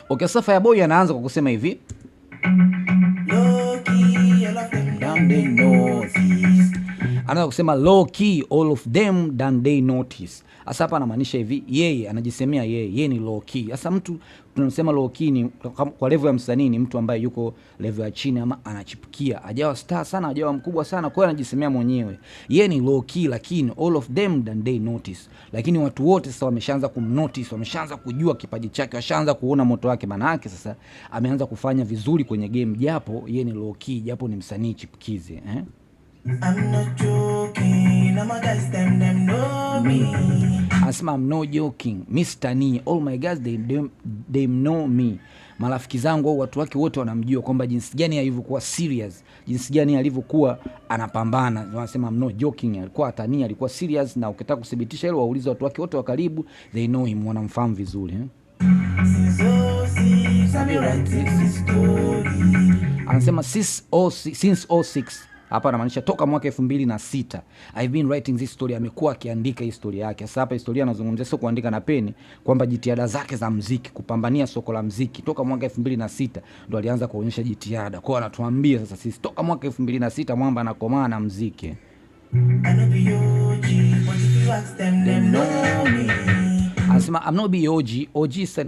Okay, sasa Fireboy anaanza kwa kusema hivi, Low key, all of them Damn they notice. Anaanza kusema low key all of them than they notice. Sasa hapa anamaanisha hivi, yeye anajisemea yeye ni low key. Sasa mtu tunasema low key ni kwa level ya msanii, ni mtu ambaye yuko level ya chini ama anachipukia, hajawa star sana, hajawa mkubwa sana, kwa hiyo anajisemea mwenyewe yeye ni low key, lakini all of them than they notice. Lakini watu wote sasa wameshaanza kumnotice, wameshaanza kujua kipaji chake, washaanza kuona moto wake. Maana yake sasa ameanza kufanya vizuri kwenye game, japo yeye ni low key, japo ni msanii chipukizi eh? I'm not joking, all my guys them know me. Anasema I'm no joking, Mr. Ni, all my guys they know me. Marafiki zangu au watu wake wote wanamjua kwamba jinsi gani alivyokuwa serious, jinsi gani alivyokuwa anapambana. Wanasema I'm no joking, alikuwa atani, alikuwa serious, na ukitaka kuthibitisha hilo waulize watu wake wote wa karibu, they know him, wanamfahamu vizuri eh? Since 06, I be writing this story. Anasema since 06 hapa anamaanisha toka mwaka 2006 I've been writing this story, amekuwa akiandika historia yake. Sasa hapa historia anazungumzia sio kuandika na peni, kwamba jitihada zake za mziki, kupambania soko la mziki toka mwaka 2006 ndo alianza kuonyesha jitihada. Kwa hiyo anatuambia sasa sisi toka mwaka 2006 mwamba anakomaa na mziki. I no be OG, but if you ask them, them know me. Anasema I'm not be OG, OG sasa